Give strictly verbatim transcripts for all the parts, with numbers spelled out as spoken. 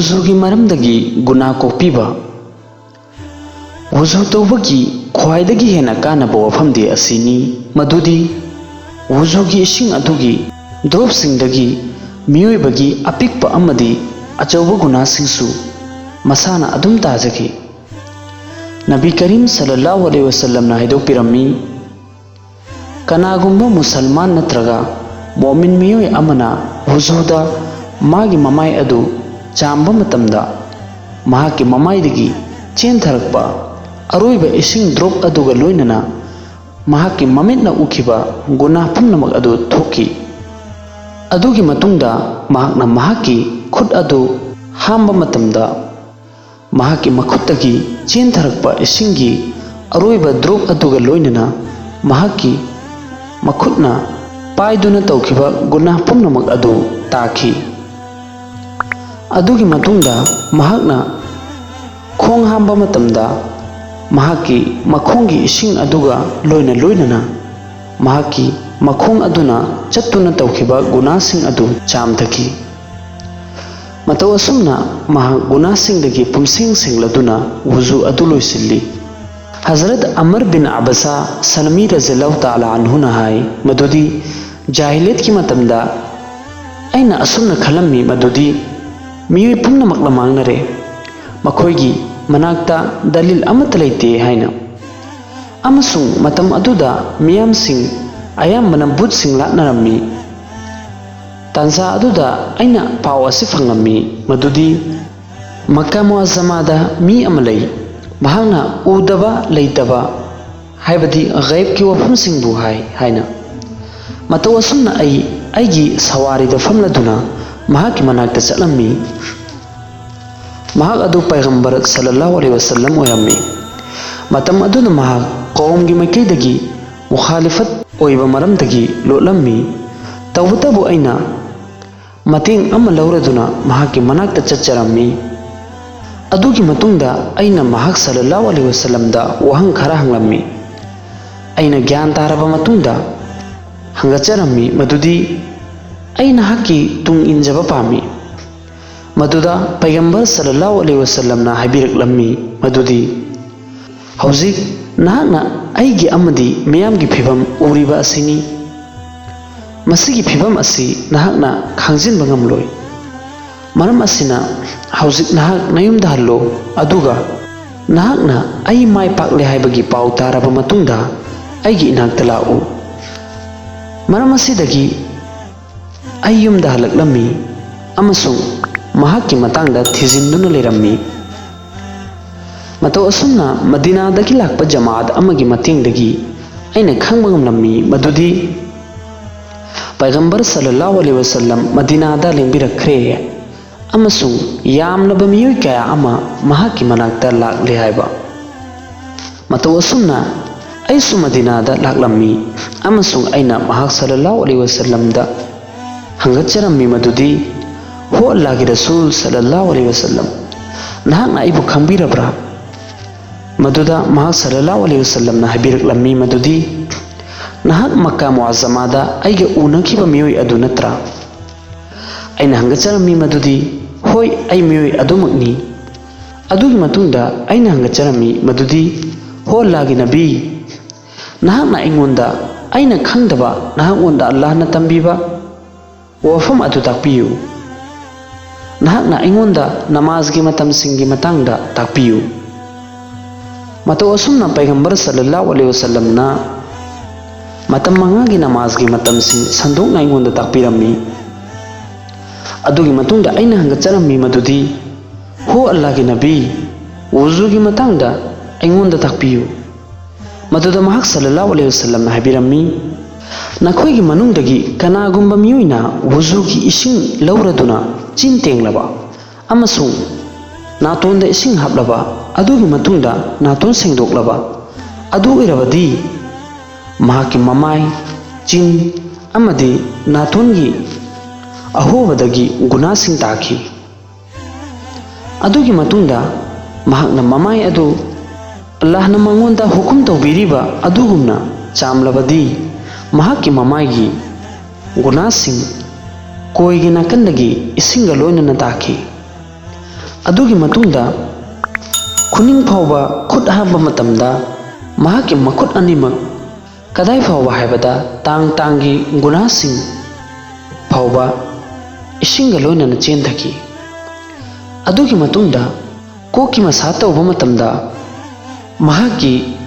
ꯋꯨꯖꯨꯒꯤ ꯃꯔꯝꯗꯒꯤ ꯒꯨꯅꯥ ꯀꯣꯛꯄꯤꯕ꯫ ꯋꯨꯖꯨ ꯇꯧꯕꯒꯤ ꯈ꯭ꯋꯥꯏꯗꯒꯤ ꯍꯦꯟꯅ ꯀꯥꯟꯅꯕ ꯋꯥꯐꯝꯗꯤ ꯑꯁꯤꯅꯤ, ꯃꯗꯨꯗꯤ ꯋꯨꯖꯨꯒꯤ ꯏꯁꯤꯡ ꯑꯗꯨꯒꯤ ꯗ꯭ꯔꯣꯞꯁꯤꯡꯗꯒꯤ ꯃꯤꯑꯣꯏꯕꯒꯤ ꯑꯄꯤꯛꯄ ꯑꯃꯗꯤ ꯑꯆꯧꯕ ꯒꯨꯅꯥꯁꯤꯡꯁꯨ ꯃꯁꯥꯅ ꯑꯗꯨꯝ ꯇꯥꯖꯈꯤ꯫ ꯅꯕꯤ ꯀꯔꯤꯝ ꯁꯜꯂꯜꯂꯥꯍꯨ ꯑꯂꯩꯍꯤ ꯋꯁꯜꯂꯝꯅ ꯍꯥꯏꯗꯣꯛꯄꯤꯔꯝꯃꯤ, ꯀꯅꯥꯒꯨꯝꯕ ꯃꯨꯁꯜꯃꯥꯟ ꯅꯠꯇ꯭ꯔꯒ ꯃꯣꯃꯤꯟ ꯃꯤꯑꯣꯏ ꯑꯃꯅ ꯋꯨꯖꯨꯗ ꯃꯥꯒꯤ ꯃꯃꯥꯏ ꯑꯗꯨ ꯆꯥꯝꯕ ꯃꯇꯝꯗ, ꯃꯍꯥꯛꯀꯤ ꯃꯃꯥꯏꯗꯒꯤ ꯆꯦꯟꯊꯔꯛꯄ ꯑꯔꯣꯏꯕ ꯏꯁꯤꯡ ꯗ꯭ꯔꯣꯞ ꯑꯗꯨꯒ ꯂꯣꯏꯅꯅ ꯃꯍꯥꯛꯀꯤ ꯃꯃꯤꯠꯅ ꯎꯈꯤꯕ ꯒꯨꯅꯥ ꯄꯨꯝꯅꯃꯛ ꯑꯗꯨ ꯊꯣꯛꯈꯤ꯫ ꯑꯗꯨꯒꯤ ꯃꯇꯨꯡꯗ ꯃꯍꯥꯛꯅ ꯃꯍꯥꯛꯀꯤ ꯈꯨꯠ ꯑꯗꯨ ꯍꯥꯝꯕ ꯃꯇꯝꯗ, ꯃꯍꯥꯛꯀꯤ ꯃꯈꯨꯠꯇꯒꯤ ꯆꯦꯟꯊꯔꯛꯄ ꯏꯁꯤꯡꯒꯤ ꯑꯔꯣꯏꯕ ꯗ꯭ꯔꯣꯞ ꯑꯗꯨꯒ ꯂꯣꯏꯅꯅ ꯃꯍꯥꯛꯀꯤ ꯃꯈꯨꯠꯅ ꯄꯥꯏꯗꯨꯅ ꯇꯧꯈꯤꯕ ꯒꯨꯅꯥ ꯄꯨꯝꯅꯃꯛ ꯑꯗꯨ ꯇꯥꯈꯤ꯫ ꯑꯗꯨꯒꯤ ꯃꯇꯨꯡꯗ ꯃꯍꯥꯛꯅ ꯈꯣꯡ ꯍꯥꯝꯕ ꯃꯇꯝꯗ, ꯃꯍꯥꯛꯀꯤ ꯃꯈꯣꯡꯒꯤ ꯏꯁꯤꯡ ꯑꯗꯨꯒ ꯂꯣꯏꯅ ꯂꯣꯏꯅꯅ ꯃꯍꯥꯛꯀꯤ ꯃꯈꯣꯡ ꯑꯗꯨꯅ ꯆꯠꯇꯨꯅ ꯇꯧꯈꯤꯕ ꯒꯨꯅꯥꯁꯤꯡ ꯑꯗꯨ ꯆꯥꯝꯊꯈꯤ꯫ ꯃꯇꯧ ꯑꯁꯨꯝꯅ ꯃꯍꯥꯛ ꯒꯨꯅꯥꯁꯤꯡꯗꯒꯤ ꯄꯨꯝꯁꯦꯡ ꯁꯦꯡꯂꯗꯨꯅ ꯋꯨꯖꯨ ꯑꯗꯨ ꯂꯣꯏꯁꯤꯜꯂꯤ꯫ ꯍꯖꯔꯠ ꯑꯃꯔ ꯕꯤꯟ ꯑꯕꯁꯥ ꯁꯂꯃꯤ ꯔꯖꯤꯌꯜꯂꯥꯍꯨ ꯇꯥꯂꯥ ꯑꯟꯍꯨꯅ ꯍꯥꯏ ꯃꯗꯨꯗꯤ, ꯖꯥꯍꯤꯂꯤꯌꯠꯀꯤ ꯃꯇꯝꯗ ꯑꯩꯅ ꯑꯁꯨꯝꯅ ꯈꯜꯂꯝꯃꯤ ꯃꯗꯨꯗꯤ ꯃꯤꯑꯣꯏ ꯄꯨꯝꯅꯃꯛꯅ ꯃꯥꯡꯅꯔꯦ, ꯃꯈꯣꯏꯒꯤ ꯃꯅꯥꯛꯇ ꯗꯂꯤꯜ ꯑꯃꯠꯇ ꯂꯩꯇꯦ ꯍꯥꯏꯅ꯫ ꯑꯃꯁꯨꯡ ꯃꯇꯝ ꯑꯗꯨꯗ ꯃꯤꯌꯥꯝꯁꯤꯡ ꯑꯌꯥꯝꯕꯅ ꯚꯨꯠꯁꯤꯡ ꯂꯥꯠꯅꯔꯝꯃꯤ꯫ ꯇꯥꯟꯖꯥ ꯑꯗꯨꯗ ꯑꯩꯅ ꯄꯥꯎ ꯑꯁꯤ ꯐꯪꯂꯝꯃꯤ ꯃꯗꯨꯗꯤ ꯃꯛꯀꯥ ꯃꯨꯑꯖꯖꯃꯥꯗ ꯃꯤ ꯑꯃ ꯂꯩ, ꯃꯍꯥꯛꯅ ꯎꯗꯕ ꯂꯩꯇꯕ, ꯍꯥꯏꯕꯗꯤ ꯒꯩꯕꯀꯤ ꯋꯥꯐꯝꯁꯤꯡꯕꯨ ꯍꯥꯏ ꯍꯥꯏꯅ꯫ ꯃꯇꯧ ꯑꯁꯨꯝꯅ ꯑꯩ ꯑꯩꯒꯤ ꯁꯋꯥꯔꯤꯗ ꯐꯝꯂꯗꯨꯅ ꯃꯍꯥꯛꯀꯤ ꯃꯅꯥꯛꯇ ꯆꯠꯂꯝꯃꯤ꯫ ꯃꯍꯥꯛ ꯑꯗꯨ ꯄꯥꯏꯒꯝꯕꯔ ꯁꯜꯂꯜꯂꯥꯍꯨ ꯑꯂꯩꯍꯤ ꯋꯁꯜꯂꯝ ꯑꯣꯏꯔꯝꯃꯤ꯫ ꯃꯇꯝ ꯑꯗꯨꯗ ꯃꯍꯥꯛ ꯀꯧꯝꯒꯤ ꯃꯥꯏꯀꯩꯗꯒꯤ ꯃꯨꯈꯥꯂꯤꯐꯠ ꯑꯣꯏꯕ ꯃꯔꯝꯗꯒꯤ ꯂꯣꯠꯂꯝꯃꯤ꯫ ꯇꯧꯕꯇꯕꯨ ꯑꯩꯅ ꯃꯇꯦꯡ ꯑꯃ ꯂꯧꯔꯗꯨꯅ ꯃꯍꯥꯛꯀꯤ ꯃꯅꯥꯛꯇ ꯆꯠꯆꯔꯝꯃꯤ꯫ ꯑꯗꯨꯒꯤ ꯃꯇꯨꯡꯗ ꯑꯩꯅ ꯃꯍꯥꯛ ꯁꯜꯂꯜꯂꯥꯍꯨ ꯑꯂꯩꯍꯤ ꯋꯁꯜꯂꯝꯗ ꯋꯥꯍꯪ ꯈꯔ ꯍꯪꯂꯝꯃꯤ꯫ ꯑꯩꯅ ꯒ꯭ꯌꯥꯟ ꯇꯥꯔꯕ ꯃꯇꯨꯡꯗ ꯍꯪꯒꯠꯆꯔꯝꯃꯤ ꯃꯗꯨꯗꯤ, "ꯑꯩ ꯅꯍꯥꯛꯀꯤ ꯇꯨꯡ ꯏꯟꯖꯕ ꯄꯥꯝꯃꯤ꯫ ꯃꯗꯨꯗ ꯄꯩꯒꯝꯕꯔ ꯁꯜꯂꯜꯂꯥꯍꯨ ꯑꯂꯩꯍꯤ ꯋꯥꯁꯜꯂꯝꯅ ꯍꯥꯏꯕꯤꯔꯛꯂꯝꯃꯤ ꯃꯗꯨꯗꯤ, "ꯍꯧꯖꯤꯛ ꯅꯍꯥꯛꯅ ꯑꯩꯒꯤ ꯑꯃꯗꯤ ꯃꯤꯌꯥꯝꯒꯤ ꯐꯤꯕꯝ ꯎꯔꯤꯕ ꯑꯁꯤꯅꯤ꯫ ꯃꯁꯤꯒꯤ ꯐꯤꯕꯝ ꯑꯁꯤ ꯅꯍꯥꯛꯅ ꯈꯥꯡꯖꯤꯟꯕ ꯉꯝꯂꯣꯏ꯫ ꯃꯔꯝ ꯑꯁꯤꯅ ꯍꯧꯖꯤꯛ ꯅꯍꯥꯛ ꯅꯌꯨꯝꯗ ꯍꯜꯂꯣ, ꯑꯗꯨꯒ ꯅꯍꯥꯛꯅ ꯑꯩ ꯃꯥꯏ ꯄꯥꯛꯂꯦ ꯍꯥꯏꯕꯒꯤ ꯄꯥꯎ ꯇꯥꯔꯕ ꯃꯇꯨꯡꯗ ꯑꯩꯒꯤ ꯏꯅꯥꯛꯇ ꯂꯥꯛꯎ"꯫ ꯃꯔꯝ ꯑꯁꯤꯗꯒꯤ ꯑꯩ ꯌꯨꯝꯗ ꯍꯜꯂꯛꯂꯝꯃꯤ ꯑꯃꯁꯨꯡ ꯃꯍꯥꯛꯀꯤ ꯃꯇꯥꯡꯗ ꯊꯤꯖꯤꯟꯗꯨꯅ ꯂꯩꯔꯝꯃꯤ꯫ ꯃꯇꯧ ꯑꯁꯨꯝꯅ ꯃꯗꯤꯅꯥꯗꯒꯤ ꯂꯥꯛꯄ ꯖꯃꯥꯑꯠ ꯑꯃꯒꯤ ꯃꯇꯦꯡꯗꯒꯤ ꯑꯩꯅ ꯈꯪꯕ ꯉꯝꯂꯝꯃꯤ ꯃꯗꯨꯗꯤ ꯄꯩꯒꯝꯕꯔ ꯁꯜꯂꯜꯂꯥꯍꯨ ꯑꯂꯩꯍꯤ ꯋꯥꯁꯜꯂꯝ ꯃꯗꯤꯅꯥꯗ ꯂꯦꯡꯕꯤꯔꯛꯈ꯭ꯔꯦ ꯑꯃꯁꯨꯡ ꯌꯥꯝꯂꯕ ꯃꯤꯑꯣꯏ ꯀꯌꯥ ꯑꯃ ꯃꯍꯥꯛꯀꯤ ꯃꯅꯥꯛꯇ ꯂꯥꯛꯂꯦ ꯍꯥꯏꯕ꯫ ꯃꯇꯧ ꯑꯁꯨꯝꯅ ꯑꯩꯁꯨ ꯃꯗꯤꯅꯥꯗ ꯂꯥꯛꯂꯝꯃꯤ ꯑꯃꯁꯨꯡ ꯑꯩꯅ ꯃꯍꯥꯛ ꯁꯜꯂꯜꯂꯥꯍꯨ ꯑꯂꯩꯍꯤ ꯋꯥꯁꯜꯂꯝꯗ ꯍꯪꯒꯠꯆꯔꯝꯃꯤ ꯃꯗꯨꯗꯤ, "ꯍꯣ ꯑꯜꯂꯥꯍꯒꯤ ꯔꯁꯨꯜ ꯁꯜꯂꯜꯂꯥꯍꯨ ꯑꯂꯩꯍꯤ ꯋꯥꯁꯜꯂꯝ, ꯅꯍꯥꯛꯅ ꯑꯩꯕꯨ ꯈꯪꯕꯤꯔꯕ꯭ꯔꯥ?" ꯃꯗꯨꯗ ꯃꯍꯥꯛ ꯁꯜꯂꯜꯂꯥꯍꯨ ꯑꯂꯩꯍꯤ ꯋꯥꯁꯜꯂꯝꯅ ꯍꯥꯏꯕꯤꯔꯛꯂꯝꯃꯤ ꯃꯗꯨꯗꯤ, "ꯅꯍꯥꯛ ꯃꯛꯀꯥ ꯃꯨꯑꯖꯖꯃꯥꯗ ꯑꯩꯒ ꯎꯅꯈꯤꯕ ꯃꯤꯑꯣꯏ ꯑꯗꯨ ꯅꯠꯇ꯭ꯔꯥ?" ꯑꯩꯅ ꯍꯪꯒꯠꯆꯔꯝꯃꯤ ꯃꯗꯨꯗꯤ, "ꯍꯣꯏ, ꯑꯩ ꯃꯤꯑꯣꯏ ꯑꯗꯨꯃꯛꯅꯤ"꯫ ꯑꯗꯨꯒꯤ ꯃꯇꯨꯡꯗ ꯑꯩꯅ ꯍꯪꯒꯠꯆꯔꯝꯃꯤ ꯃꯗꯨꯗꯤ, "ꯍꯣ ꯑꯜꯂꯥꯍꯒꯤ ꯅꯕꯤ, ꯅꯍꯥꯛꯅ ꯑꯩꯉꯣꯟꯗ ꯑꯩꯅ ꯈꯪꯗꯕ ꯅꯍꯥꯛꯉꯣꯟꯗ ꯑꯜꯂꯥꯍꯅ ꯇꯝꯕꯤꯕ ꯋꯥꯐꯝ ꯑꯗꯨ ꯇꯥꯛꯄꯤꯌꯨ꯫ ꯅꯍꯥꯛꯅ ꯑꯩꯉꯣꯟꯗ ꯅꯃꯥꯖꯒꯤ ꯃꯇꯝꯁꯤꯡꯒꯤ ꯃꯇꯥꯡꯗ ꯇꯥꯛꯄꯤꯌꯨ"꯫ ꯃꯇꯧ ꯑꯁꯨꯝꯅ ꯄꯩꯒꯝꯕꯔ ꯁꯜꯂꯜꯂꯥꯍꯨ ꯑꯂꯩꯍꯤ ꯋꯥꯁꯜꯂꯝꯅ ꯃꯇꯝ ꯃꯉꯥꯒꯤ ꯅꯃꯥꯖꯒꯤ ꯃꯇꯝꯁꯤꯡ ꯁꯟꯗꯣꯛꯅ ꯑꯩꯉꯣꯟꯗ ꯇꯥꯛꯄꯤꯔꯝꯃꯤ꯫ ꯑꯗꯨꯒꯤ ꯃꯇꯨꯡꯗ ꯑꯩꯅ ꯍꯪꯒꯠꯆꯔꯝꯃꯤ ꯃꯗꯨꯗꯤ, "ꯍꯣ ꯑꯜꯂꯥꯍꯒꯤ ꯅꯕꯤ, ꯋꯨꯖꯨꯒꯤ ꯃꯇꯥꯡꯗ ꯑꯩꯉꯣꯟꯗ ꯇꯥꯛꯄꯤꯌꯨ"꯫ ꯃꯗꯨꯗ ꯃꯍꯥꯛ ꯁꯜꯂꯜꯂꯥꯍꯨ ꯑꯂꯩꯍꯤ ꯋꯥꯁꯜꯂꯝꯅ ꯍꯥꯏꯕꯤꯔꯝꯃꯤ, "ꯅꯈꯣꯏꯒꯤ ꯃꯅꯨꯡꯗꯒꯤ ꯀꯅꯥꯒꯨꯝꯕ ꯃꯤꯑꯣꯏꯅ ꯋꯨꯖꯨꯒꯤ ꯏꯁꯤꯡ ꯂꯧꯔꯗꯨꯅ ꯆꯤꯟ ꯇꯦꯡꯂꯕ ꯑꯃꯁꯨꯡ ꯅꯥꯇꯣꯟꯗ ꯏꯁꯤꯡ ꯍꯥꯞꯂꯕ, ꯑꯗꯨꯒꯤ ꯃꯇꯨꯡꯗ ꯅꯥꯇꯣꯟ ꯁꯦꯡꯗꯣꯛꯂꯕ ꯑꯗꯨ ꯑꯣꯏꯔꯕꯗꯤ, ꯃꯍꯥꯛꯀꯤ ꯃꯃꯥꯏ, ꯆꯤꯟ ꯑꯃꯗꯤ ꯅꯥꯇꯣꯟꯒꯤ ꯑꯍꯣꯕꯗꯒꯤ ꯒꯨꯅꯥꯁꯤꯡ ꯇꯥꯈꯤ꯫ ꯑꯗꯨꯒꯤ ꯃꯇꯨꯡꯗ ꯃꯍꯥꯛꯅ ꯃꯃꯥꯏ ꯑꯗꯨ ꯑꯜꯂꯥꯍꯅ ꯃꯉꯣꯟꯗ ꯍꯨꯀꯨꯝ ꯇꯧꯕꯤꯔꯤꯕ ꯑꯗꯨꯒꯨꯝꯅ ꯆꯥꯝꯂꯕꯗꯤ, ꯃꯍꯥꯛꯀꯤ ꯃꯃꯥꯏꯒꯤ ꯒꯨꯅꯥꯁꯤꯡ ꯀꯣꯏꯒꯤ ꯅꯥꯀꯟꯗꯒꯤ ꯏꯁꯤꯡꯒ ꯂꯣꯏꯅꯅ ꯇꯥꯈꯤ"꯫ ꯑꯗꯨꯒꯤ ꯃꯇꯨꯡꯗ ꯈꯨꯅꯤꯡ ꯐꯥꯎꯕ ꯈꯨꯠ ꯍꯥꯝꯕ ꯃꯇꯝꯗ ꯃꯍꯥꯛꯀꯤ ꯃꯈꯨꯠ ꯑꯅꯤꯃꯛ ꯀꯗꯥꯏ ꯐꯥꯎꯕ ꯍꯥꯏꯕꯗ ꯇꯥꯡ ꯇꯥꯡꯒꯤ ꯒꯨꯅꯥꯁꯤꯡ ꯐꯥꯎꯕ ꯏꯁꯤꯡꯒ ꯂꯣꯏꯅꯅ ꯆꯦꯟꯊꯈꯤ꯫ ꯑꯗꯨꯒꯤ ꯃꯇꯨꯡꯗ ꯀꯣꯛꯀꯤ ꯃꯁꯥ ꯇꯧꯕ ꯃꯇꯝꯗ ꯃꯍꯥꯛꯀꯤ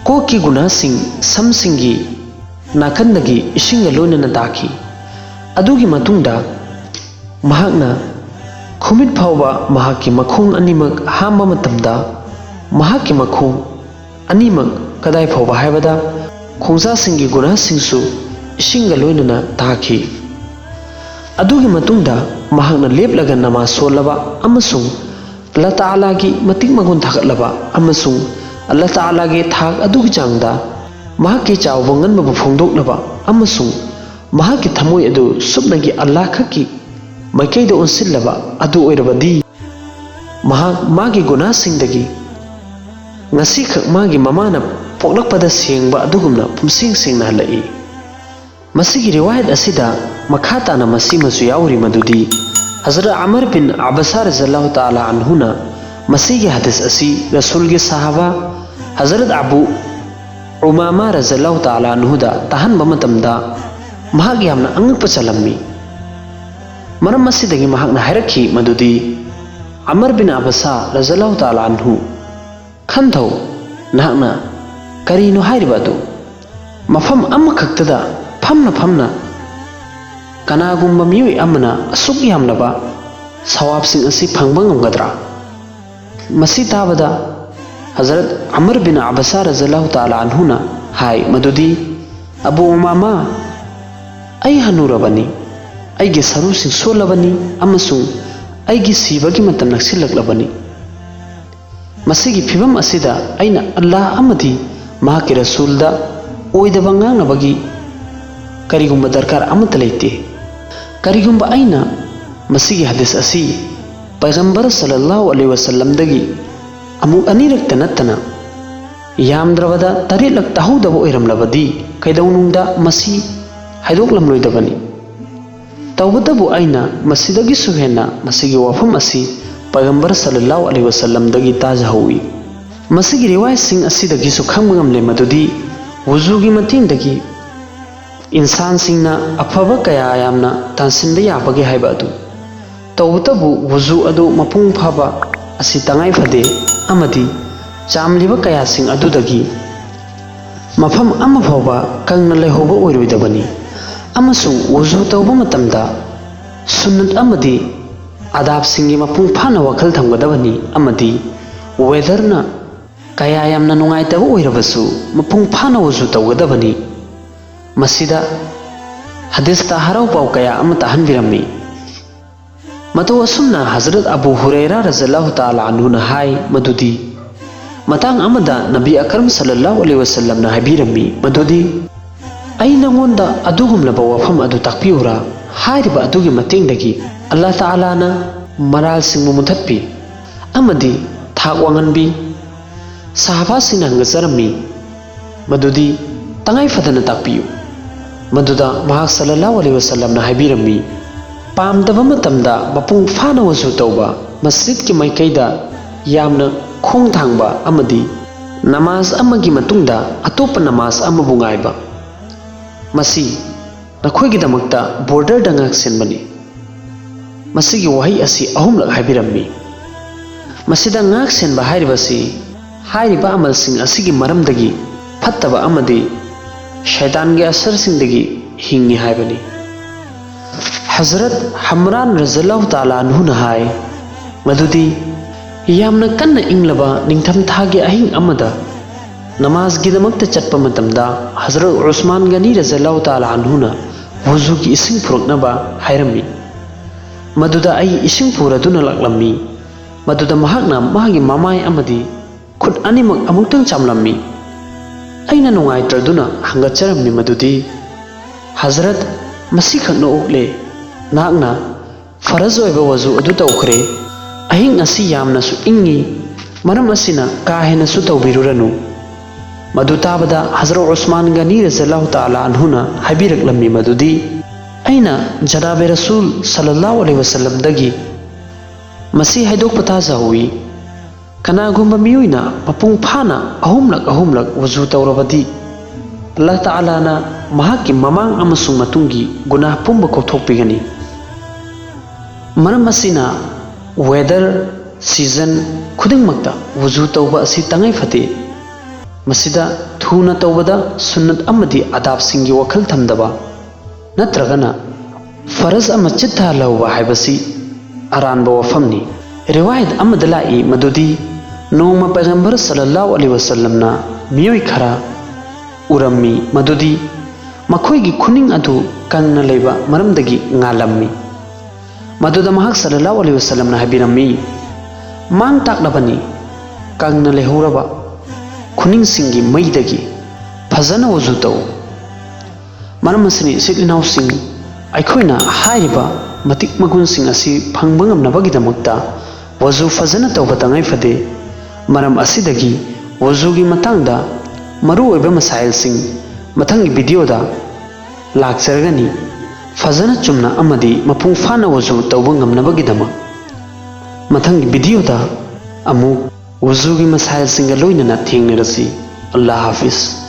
ꯀꯣꯛꯀꯤ ꯒꯨꯅꯥꯁꯤꯡ ꯁꯝꯁꯤꯡꯒꯤ ꯅꯥꯀꯟꯗꯒꯤ ꯏꯁꯤꯡꯒ ꯂꯣꯏꯅꯅ ꯇꯥꯈꯤ꯫ ꯑꯗꯨꯒꯤ ꯃꯇꯨꯡꯗ ꯃꯍꯥꯛꯅ ꯈꯨꯃꯤꯠ ꯐꯥꯎꯕ ꯃꯍꯥꯛꯀꯤ ꯃꯈꯣꯡ ꯑꯅꯤꯃꯛ ꯍꯥꯝꯕ ꯃꯇꯝꯗ ꯃꯍꯥꯛꯀꯤ ꯃꯈꯣꯡ ꯑꯅꯤꯃꯛ ꯀꯗꯥꯏ ꯐꯥꯎꯕ ꯍꯥꯏꯕꯗ ꯈꯣꯡꯖꯥꯁꯤꯡꯒꯤ ꯒꯨꯅꯥꯁꯤꯡꯁꯨ ꯏꯁꯤꯡꯒ ꯂꯣꯏꯅꯅ ꯇꯥꯈꯤ꯫ ꯑꯗꯨꯒꯤ ꯃꯇꯨꯡꯗ ꯃꯍꯥꯛꯅ ꯂꯦꯞꯂꯒ ꯅꯃꯥꯖ ꯁꯣꯜꯂꯕ ꯑꯃꯁꯨꯡ ꯑꯜꯂꯥ ꯇꯥꯂꯥꯒꯤ ꯃꯇꯤꯛ ꯃꯒꯨꯟ ꯊꯥꯒꯠꯂꯕ ꯑꯃꯁꯨꯡ ꯑꯜꯂꯥ ꯇꯥꯂꯥꯒꯤ ꯊꯥꯛ ꯑꯗꯨꯒꯤ ꯆꯥꯡꯗ ꯃꯍꯥꯛꯀꯤ ꯆꯥꯎꯕ ꯉꯟꯕꯕꯨ ꯐꯣꯡꯗꯣꯛꯂꯕ ꯑꯃꯁꯨꯡ ꯃꯍꯥꯛꯀꯤ ꯊꯃꯣꯏ ꯑꯗꯨ ꯁꯨꯞꯅꯒꯤ ꯑꯜꯂꯥ ꯈꯛꯀꯤ ꯃꯥꯏꯀꯩꯗ ꯑꯣꯟꯁꯤꯜꯂꯕ ꯑꯗꯨ ꯑꯣꯏꯔꯕꯗꯤ, ꯃꯍꯥꯛ ꯃꯥꯒꯤ ꯒꯨꯅꯥꯁꯤꯡꯗꯒꯤ ꯉꯁꯤꯈꯛ ꯃꯥꯒꯤ ꯃꯃꯥꯅ ꯄꯣꯛꯂꯛꯄꯗ ꯁꯦꯡꯕ ꯑꯗꯨꯒꯨꯝꯅ ꯄꯨꯝꯁꯦꯡ ꯁꯦꯡꯅ ꯍꯜꯂꯛꯏ꯫ ꯃꯁꯤꯒꯤ ꯔꯤꯋꯥꯌꯠ ꯑꯁꯤꯗ ꯃꯈꯥ ꯇꯥꯅ ꯃꯁꯤꯃꯁꯨ ꯌꯥꯎꯔꯤ, ꯃꯗꯨꯗꯤ ꯍꯖꯔꯠ ꯑꯃꯔ ꯕꯤꯟ ꯑꯕꯁꯥ ꯔꯖꯜꯂꯥꯍꯨ ꯇꯥꯂꯥ ꯑꯟꯍꯨꯅ ꯃꯁꯤꯒꯤ ꯍꯗꯤꯁ ꯑꯁꯤ ꯔꯁꯨꯜꯒꯤ ꯁꯥꯍꯥꯕꯥ ꯍꯖꯔꯠ ꯑꯕꯨ ꯎꯃꯥꯃꯥ ꯔꯖꯜꯂꯥꯍꯨ ꯇꯥꯂꯥ ꯑꯟꯍꯨꯗ ꯇꯥꯍꯟꯕ ꯃꯇꯝꯗ ꯃꯍꯥꯛ ꯌꯥꯝꯅ ꯑꯉꯛꯄ ꯆꯜꯂꯝꯃꯤ꯫ ꯃꯔꯝ ꯑꯁꯤꯗꯒꯤ ꯃꯍꯥꯛꯅ ꯍꯥꯏꯔꯛꯈꯤ ꯃꯗꯨꯗꯤ, ꯑꯃꯔ ꯕꯤꯟ ꯑꯕꯁꯥ ꯔꯖꯜꯂꯥꯍꯨ ꯇꯥꯂꯥ ꯑꯟꯍꯨ, ꯈꯟꯊꯧ, ꯅꯍꯥꯛꯅ ꯀꯔꯤꯅꯣ ꯍꯥꯏꯔꯤꯕ ꯑꯗꯨ? ꯃꯐꯝ ꯑꯃꯈꯛꯇꯗ ꯐꯝꯅ ꯐꯝꯅ ꯀꯅꯥꯒꯨꯝꯕ ꯃꯤꯑꯣꯏ ꯑꯃꯅ ꯑꯁꯨꯛ ꯌꯥꯝꯂꯕ ꯁꯋꯥꯕꯁꯤꯡ ꯑꯁꯤ ꯐꯪꯕ ꯉꯝꯒꯗ꯭ꯔꯥ? ꯃꯁꯤ ꯇꯥꯕꯗ ꯍꯖꯔꯠ ꯑꯃꯔ ꯕꯤꯟ ꯑꯕꯁꯥ ꯔꯖꯜꯂꯥꯍꯨ ꯇꯥꯂꯥ ꯑꯟꯍꯨꯅ ꯍꯥꯏ ꯃꯗꯨꯗꯤ, "ꯑꯕꯨ ꯎꯃꯥꯃꯥ, ꯑꯩ ꯍꯅꯨꯔꯕꯅꯤ, ꯑꯩꯒꯤ ꯁꯔꯨꯁꯤꯡ ꯁꯣꯜꯂꯕꯅꯤ ꯑꯃꯁꯨꯡ ꯑꯩꯒꯤ ꯁꯤꯕꯒꯤ ꯃꯇꯝ ꯅꯛꯁꯤꯜꯂꯛꯂꯕꯅꯤ꯫ ꯃꯁꯤꯒꯤ ꯐꯤꯚꯝ ꯑꯁꯤꯗ ꯑꯩꯅ ꯑꯜꯂꯥꯍ ꯑꯃꯗꯤ ꯃꯍꯥꯛꯀꯤ ꯔꯁꯨꯜꯗ ꯑꯣꯏꯗꯕ ꯉꯥꯡꯅꯕꯒꯤ ꯀꯔꯤꯒꯨꯝꯕ ꯗꯔꯀꯥꯔ ꯑꯃꯠꯇ ꯂꯩꯇꯦ꯫ ꯀꯔꯤꯒꯨꯝꯕ ꯑꯩꯅ ꯃꯁꯤꯒꯤ ꯍꯗꯤꯁ ꯑꯁꯤ ꯄꯩꯒꯝꯕꯔ ꯁꯜꯂꯜꯂꯥꯍꯨ ꯑꯂꯩꯍꯤ ꯋꯁꯜꯂꯝꯗꯒꯤ ꯑꯃꯨꯛ ꯑꯅꯤꯔꯛꯇ ꯅꯠꯇꯅ ꯌꯥꯝꯗ꯭ꯔꯕꯗ ꯇꯔꯦꯠꯂꯛ ꯇꯥꯍꯧꯗꯕ ꯑꯣꯏꯔꯝꯂꯕꯗꯤ ꯀꯩꯗꯧꯅꯨꯡꯗ ꯃꯁꯤ ꯍꯥꯏꯗꯣꯛꯂꯝꯂꯣꯏꯗꯕꯅꯤ꯫ ꯇꯧꯕꯇꯕꯨ ꯑꯩꯅ ꯃꯁꯤꯗꯒꯤꯁꯨ ꯍꯦꯟꯅ ꯃꯁꯤꯒꯤ ꯋꯥꯐꯝ ꯑꯁꯤ ꯄꯩꯒꯝꯕꯔ ꯁꯜꯂꯜꯂꯥꯍꯨ ꯑꯂꯩꯍꯤ ꯋꯥꯁꯜꯂꯝꯗꯒꯤ ꯇꯥꯖꯍꯧꯏ꯫ ꯃꯁꯤꯒꯤ ꯔꯤꯋꯥꯌꯠꯁꯤꯡ ꯑꯁꯤꯗꯒꯤꯁꯨ ꯈꯪꯕ ꯉꯝꯂꯦ ꯃꯗꯨꯗꯤ ꯋꯨꯖꯨꯒꯤ ꯃꯇꯦꯡꯗꯒꯤ ꯏꯟꯁꯥꯟꯁꯤꯡꯅ ꯑꯐꯕ ꯀꯌꯥ ꯌꯥꯝꯅ ꯇꯥꯟꯁꯤꯟꯕ ꯌꯥꯕꯒꯦ ꯍꯥꯏꯕ ꯑꯗꯨ꯫ ꯇꯧꯕꯇꯕꯨ ꯋꯨꯖꯨ ꯑꯗꯨ ꯃꯄꯨꯡ ꯐꯥꯕ ꯑꯁꯤ ꯇꯉꯥꯏ ꯐꯗꯦ ꯑꯃꯗꯤ ꯆꯥꯝꯂꯤꯕ ꯀꯌꯥꯁꯤꯡ ꯑꯗꯨꯗꯒꯤ ꯃꯐꯝ ꯑꯃ ꯐꯥꯎꯕ ꯀꯪꯅ ꯂꯩꯍꯧꯕ ꯑꯣꯏꯔꯣꯏꯗꯕꯅꯤ꯫ ꯑꯃꯁꯨꯡ ꯋꯨꯖꯨ ꯇꯧꯕ ꯃꯇꯝꯗ ꯁꯨꯟꯅꯠ ꯑꯃꯗꯤ ꯑꯗꯥꯕꯁꯤꯡꯒꯤ ꯃꯄꯨꯡ ꯐꯥꯅ ꯋꯥꯈꯜ ꯊꯝꯒꯗꯕꯅꯤ ꯑꯃꯗꯤ ꯋꯦꯗꯔꯅ ꯀꯌꯥ ꯌꯥꯝꯅ ꯅꯨꯡꯉꯥꯏꯇꯕ ꯑꯣꯏꯔꯕꯁꯨ ꯃꯄꯨꯡ ꯐꯥꯅ ꯋꯨꯖꯨ ꯇꯧꯒꯗꯕꯅꯤ꯫ ꯃꯁꯤꯗ ꯍꯗꯤꯁꯇ ꯍꯔꯥꯎ ꯄꯥꯎ ꯀꯌꯥ ꯑꯃ ꯇꯥꯍꯟꯕꯤꯔꯝꯃꯤ꯫ ꯃꯇꯧ ꯑꯁꯨꯝꯅ ꯍꯖꯔꯠ ꯑꯕꯨ ꯍꯨꯔꯩꯔꯥ ꯔꯖꯜꯂꯥꯍꯨ ꯇꯥꯂꯥ ꯑꯟꯍꯨꯅ ꯍꯥꯏ ꯃꯗꯨꯗꯤ, ꯃꯇꯥꯡ ꯑꯃꯗ ꯅꯕꯤ ꯑꯀꯔꯝ ꯁꯜꯂꯜꯂꯥꯍꯨ ꯑꯂꯩꯍꯤ ꯋꯥꯁꯜꯂꯝꯅ ꯍꯥꯏꯕꯤꯔꯝꯃꯤ ꯃꯗꯨꯗꯤ, "ꯑꯩ ꯅꯉꯣꯟꯗ ꯑꯗꯨꯒꯨꯝꯂꯕ ꯋꯥꯐꯝ ꯑꯗꯨ ꯇꯥꯛꯄꯤꯌꯨꯔꯥ? ꯍꯥꯏꯔꯤꯕ ꯑꯗꯨꯒꯤ ꯃꯇꯦꯡꯗꯒꯤ ꯑꯜꯂꯥꯍ ꯇꯥꯂꯥꯅ ꯃꯔꯥꯜꯁꯤꯡꯕꯨ ꯃꯨꯊꯠꯄꯤ ꯑꯃꯗꯤ ꯊꯥꯛ ꯋꯥꯡꯍꯟꯕꯤ"꯫ ꯁꯍꯥꯕꯥꯁꯤꯡꯅ ꯍꯪꯒꯠꯆꯔꯝꯃꯤ ꯃꯗꯨꯗꯤ, "ꯇꯉꯥꯏ ꯐꯗꯅ ꯇꯥꯛꯄꯤꯌꯨ"꯫ ꯃꯗꯨꯗ ꯃꯍꯥꯛ ꯁꯜꯂꯜꯂꯥꯍꯨ ꯑꯂꯩꯍꯤ ꯋꯥꯁꯜꯂꯝꯅ ꯍꯥꯏꯕꯤꯔꯝꯃꯤ, "ꯄꯥꯝꯗꯕ ꯃꯇꯝꯗ ꯃꯄꯨꯡ ꯐꯥꯅ ꯋꯖꯨ ꯇꯧꯕ, ꯃꯁꯖꯤꯗꯀꯤ ꯃꯥꯏꯀꯩꯗ ꯌꯥꯝꯅ ꯈꯣꯡ ꯊꯥꯡꯕ ꯑꯃꯗꯤ ꯅꯃꯥꯖ ꯑꯃꯒꯤ ꯃꯇꯨꯡꯗ ꯑꯇꯣꯞꯄ ꯅꯃꯥꯖ ꯑꯃꯕꯨ ꯉꯥꯏꯕ꯫ ꯃꯁꯤ ꯅꯈꯣꯏꯒꯤꯗꯃꯛꯇ ꯕꯣꯔꯗꯔꯗ ꯉꯥꯛꯁꯦꯟꯕꯅꯤ"꯫ ꯃꯁꯤꯒꯤ ꯋꯥꯍꯩ ꯑꯁꯤ ꯑꯍꯨꯝꯂꯛ ꯍꯥꯏꯕꯤꯔꯝꯃꯤ꯫ ꯃꯁꯤꯗ ꯉꯥꯛꯁꯦꯟꯕ ꯍꯥꯏꯔꯤꯕꯁꯤ ꯍꯥꯏꯔꯤꯕ ꯑꯃꯜꯁꯤꯡ ꯑꯁꯤꯒꯤ ꯃꯔꯝꯗꯒꯤ, ꯐꯠꯇꯕ ꯑꯃꯗꯤ ꯁꯩꯇꯥꯟꯒꯤ ꯑꯁꯔꯁꯤꯡꯗꯒꯤ ꯍꯤꯡꯉꯤ ꯍꯥꯏꯕꯅꯤ꯫ ꯍꯖꯔꯠ ꯍꯝꯔꯥꯟ ꯔꯖꯜꯂꯥꯍꯨ ꯇꯥꯂꯥ ꯑꯟꯍꯨꯅ ꯍꯥꯏ ꯃꯗꯨꯗꯤ, ꯌꯥꯝꯅ ꯀꯟꯅ ꯏꯪꯂꯕ ꯅꯤꯡꯊꯝꯊꯥꯒꯤ ꯑꯍꯤꯡ ꯑꯃꯗ ꯅꯃꯥꯖꯒꯤꯗꯃꯛꯇ ꯆꯠꯄ ꯃꯇꯝꯗ ꯍꯖꯔꯠ ꯎꯁꯃꯥꯟ ꯒꯅꯤ ꯔꯖꯜꯂꯥꯍꯨ ꯇꯥꯂꯥ ꯑꯟꯍꯨꯅ ꯋꯨꯖꯨꯒꯤ ꯏꯁꯤꯡ ꯄꯨꯔꯛꯅꯕ ꯍꯥꯏꯔꯝꯃꯤ꯫ ꯃꯗꯨꯗ ꯑꯩ ꯏꯁꯤꯡ ꯄꯨꯔꯗꯨꯅ ꯂꯥꯛꯂꯝꯃꯤ꯫ ꯃꯗꯨꯗ ꯃꯍꯥꯛꯅ ꯃꯥꯒꯤ ꯃꯃꯥꯏ ꯑꯃꯗꯤ ꯈꯨꯠ ꯑꯅꯤꯃꯛ ꯑꯃꯨꯛꯇꯪ ꯆꯥꯝꯂꯝꯃꯤ꯫ ꯑꯩꯅ ꯅꯨꯡꯉꯥꯏꯇ꯭ꯔꯗꯨꯅ ꯍꯪꯒꯠꯆꯔꯝꯃꯤ ꯃꯗꯨꯗꯤ, "ꯍꯖꯔꯠ, ꯃꯁꯤꯈꯛꯅ ꯑꯣꯛꯂꯦ꯫ ꯅꯍꯥꯛꯅ ꯐꯔꯖ ꯑꯣꯏꯕ ꯋꯖꯨ ꯑꯗꯨ ꯇꯧꯈ꯭ꯔꯦ꯫ ꯑꯍꯤꯡ ꯑꯁꯤ ꯌꯥꯝꯅꯁꯨ ꯏꯪꯉꯤ, ꯃꯔꯝ ꯑꯁꯤꯅ ꯀꯥ ꯍꯦꯟꯅꯁꯨ ꯇꯧꯕꯤꯔꯨꯔꯅꯨ"꯫ ꯃꯗꯨ ꯇꯥꯕꯗ ꯍꯖꯔꯠ ꯎꯁꯃꯥꯟ ꯒꯅꯤ ꯔꯖꯜꯂꯥꯍꯨ ꯇꯥꯂꯥ ꯑꯟꯍꯨꯅ ꯍꯥꯏꯕꯤꯔꯛꯂꯝꯃꯤ ꯃꯗꯨꯗꯤ, "ꯑꯩꯅ ꯖꯅꯥꯕꯦ ꯔꯁꯨꯜ ꯁꯜꯂꯜꯂꯥꯍꯨ ꯑꯂꯩꯍꯤ ꯋꯥꯁꯜꯂꯝꯗꯒꯤ ꯃꯁꯤ ꯍꯥꯏꯗꯣꯛꯄ ꯇꯥꯖꯍꯧꯋꯤ꯫ ꯀꯅꯥꯒꯨꯝꯕ ꯃꯤꯑꯣꯏꯅ ꯃꯄꯨꯡ ꯐꯥꯅ ꯑꯍꯨꯝꯂꯛ ꯑꯍꯨꯝꯂꯛ ꯋꯖꯨ ꯇꯧꯔꯕꯗꯤ, ꯑꯜꯂꯥꯍ ꯇꯥꯂꯥꯅ ꯃꯍꯥꯛꯀꯤ ꯃꯃꯥꯡ ꯑꯃꯁꯨꯡ ꯃꯇꯨꯡꯒꯤ ꯒꯨꯅꯥꯍ ꯄꯨꯝꯕ ꯀꯣꯛꯊꯣꯛꯄꯤꯒꯅꯤ꯫ ꯃꯔꯝ ꯑꯁꯤꯅ weather, season ꯈꯨꯗꯤꯡꯃꯛꯇ ꯋꯖꯨ ꯇꯧꯕ ꯑꯁꯤ ꯇꯉꯥꯏ ꯐꯗꯦ꯫ ꯃꯁꯤꯗ ꯊꯨꯅ ꯇꯧꯕꯗ ꯁꯨꯟꯅꯠ ꯑꯃꯗꯤ ꯑꯗꯥꯕꯁꯤꯡꯒꯤ ꯋꯥꯈꯜ ꯊꯝꯗꯕ, ꯅꯠꯇ꯭ꯔꯒꯅ ꯐꯔꯖ ꯑꯃ ꯆꯤꯠꯊꯍꯜꯍꯧꯕ ꯍꯥꯏꯕꯁꯤ ꯑꯔꯥꯟꯕ ꯋꯥꯐꯝꯅꯤ꯫ ꯔꯤꯋꯥꯌꯠ ꯑꯃꯗ ꯂꯥꯛꯏ ꯃꯗꯨꯗꯤ ꯅꯣꯡꯃ ꯄꯩꯒꯝꯕꯔ ꯁꯜꯂꯜꯂꯥꯍꯨ ꯑꯂꯩꯍꯤ ꯋꯁꯜꯂꯝꯅ ꯃꯤꯑꯣꯏ ꯈꯔ ꯎꯔꯝꯃꯤ ꯃꯗꯨꯗꯤ ꯃꯈꯣꯏꯒꯤ ꯈꯨꯅꯤꯡ ꯑꯗꯨ ꯀꯪꯅ ꯂꯩꯕ ꯃꯔꯝꯗꯒꯤ ꯉꯥꯜꯂꯝꯃꯤ꯫ ꯃꯗꯨꯗ ꯃꯍꯥꯛ ꯁꯜꯂꯜꯂꯥꯍꯨ ꯑꯂꯩꯍꯤ ꯋꯁꯜꯂꯝꯅ ꯍꯥꯏꯕꯤꯔꯝꯃꯤ, "ꯃꯥꯡ ꯇꯥꯛꯂꯕꯅꯤ, ꯀꯪꯅ ꯂꯩꯍꯧꯔꯕ ꯈꯨꯅꯤꯡꯁꯤꯡꯒꯤ ꯃꯩꯗꯒꯤ ꯐꯖꯅ ꯋꯖꯨ ꯇꯧ"꯫ ꯃꯔꯝ ꯑꯁꯤꯅ, ꯏꯆꯤꯜ ꯏꯅꯥꯎꯁꯤꯡ, ꯑꯩꯈꯣꯏꯅ ꯍꯥꯏꯔꯤꯕ ꯃꯇꯤꯛ ꯃꯒꯨꯟꯁꯤꯡ ꯑꯁꯤ ꯐꯪꯕ ꯉꯝꯅꯕꯒꯤꯗꯃꯛꯇ ꯋꯖꯨ ꯐꯖꯅ ꯇꯧꯕ ꯇꯉꯥꯏ ꯐꯗꯦ꯫ ꯃꯔꯝ ꯑꯁꯤꯗꯒꯤ ꯋꯖꯨꯒꯤ ꯃꯇꯥꯡꯗ ꯃꯔꯨꯑꯣꯏꯕ ꯃꯁꯥꯏꯜꯁꯤꯡ ꯃꯊꯪꯒꯤ ꯚꯤꯗꯤꯑꯣꯗ ꯂꯥꯛꯆꯔꯒꯅꯤ꯫ ꯐꯖꯅ ꯆꯨꯝꯅ ꯑꯃꯗꯤ ꯃꯄꯨꯡ ꯐꯥꯅ ꯋꯖꯨ ꯇꯧꯕ ꯉꯝꯅꯕꯒꯤꯗꯃꯛ ꯃꯊꯪꯒꯤ ꯚꯤꯗꯤꯑꯣꯗ ꯑꯃꯨꯛ ꯋꯖꯨꯒꯤ ꯃꯁꯥꯏꯜꯁꯤꯡꯒ ꯂꯣꯏꯅꯅ ꯊꯦꯡꯅꯔꯁꯤ꯫ ꯑꯜꯂꯥꯍ ꯍꯥꯐꯤꯖ꯫